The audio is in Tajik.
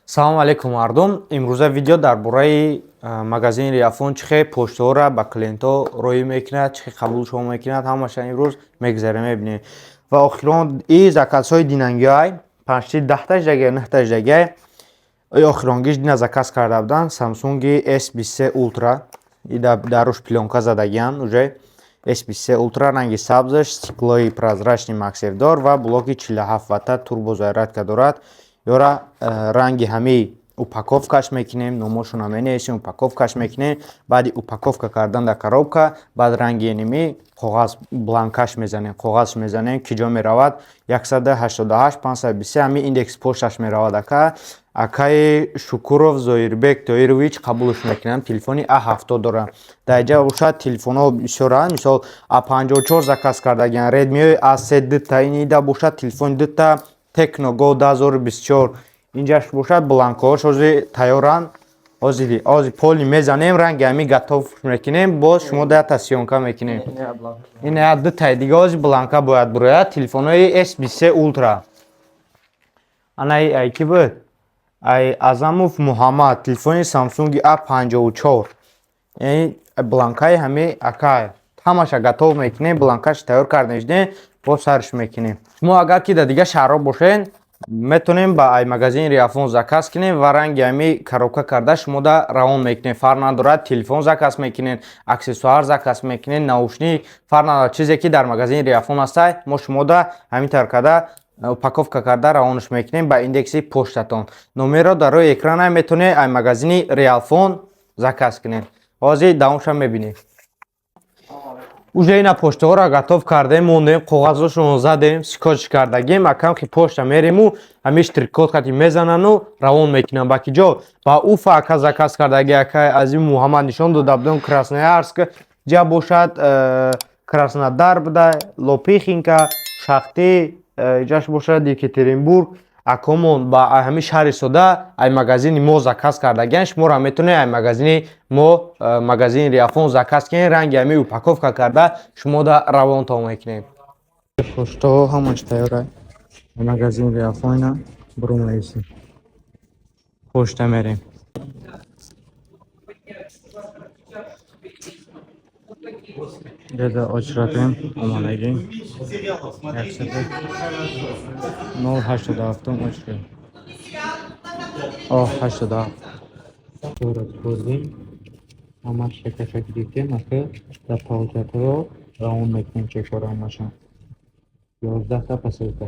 Салому алейкум, мардум. Имрӯза видео дар бораи магазини Риафон, чӣ хел почтаҳоро ба клиентҳо роҳӣ мекунад, чӣ хел қабулшон мекунад, ҳамаша имрӯз мегузарем, мебинем. Ва охирон и заказҳои динангиҳай, панҷти 10-та ждагия, 9-та ждагия. И охиронгиш дина заказ карда буданд Samsung S23 Ultra. И дар руш плёнка задагиян уже. S23 Ultra, ранги сабзаш, стеклои прозрачный MagSafe-дор ва блоки 47 ватта, турбозарядка дорад. Ёра ранги ҳамаи упаковкаш мекунем, номошона менависем, упаковкаш мекунем. Баъди упаковка кардан дар коробка, баъд ранги ними коғаз бланкаш мезанем, коғазш мезанем, ки ҷо меравад: 188 523, ҳамин индекс пошташ меравад. Ака, акаи Шукуров Зоирбек Тоирович қабулш мекунам. Телефони А70 дорам. Дар инҷа бошад, телефонҳо бисёранд. Мисол, А54 заказ кардагиан, Redmi A3 дута, инида бошад телефони дута, Tecno Go 2024. Инҷаш бошад, бланкаҳош ҳозир тайёранд. Ҳозир поли мезанем, ранги ҳамин готов мекунем, боз шумо дата съёмка мекунем. Ин дутаи дига ҳозир бланка бояд бурояд. Телефонҳои S23 Ultra. Анаи ай ки буд? Ай Азамов Муҳаммад, телефони Samsung A54. Яъне бланкаи ҳами ака ҳамаша готов мекунем, бланкаш тайёр карда шудем, боз сарш мекунем. Шумо агар ки дар дигар шаҳрҳо бошед, метавонем ба ай магазини Риафон заказ кунем ва ранги ҳами коробка карда шумода равон мекунем. Фарқ надорад, телефон заказ мекунед, аксессуар заказ мекунед, наушник, фарқ надорад, чизе ки дар магазини Риафон ҳастай, мо шумода ҳамин тавр карда, упаковка карда равонаш мекунем ба индекси поштатон. Номерро дар рӯи экрана, метавонед ай магазини Реалфон заказ кунед. Ҳозир давомша мебинем. Уже ина почтаҳоро готов кардем, мондем, коғазошонро задем, скотч кардагем. Акам ки почта мерему, ҳамин штрих-код қати мезанану равон мекунам. Ба ки ҷо? Ба Уфа ака заказ кардаги, ака Азим Муҳаммад, нишон дода будем. Красноярск ҷа бошад, Краснодар буда, Лопихинка, Шахты ҷаш бошад, Екатеринбург. Акомон ба ҳамин шаҳри сода ай магазини мо заказ кардагиан. Шуморо метавонед ай магазини мо, магазини Риафон, заказ кунед, ранги ҳамин упаковка карда шумода равонтон мекунем. Поштаҳо ҳамаш тайёра. Магазини Риафон ина бурумаиси. Почта мерем. Деда очратем омадагӣ. 087 очрат. О, 87. Сурат. Ҳамаш чекаша гирифтем, ака дар получатҳо равон мекунем чекҳоро ҳамаша. 11-та посылка.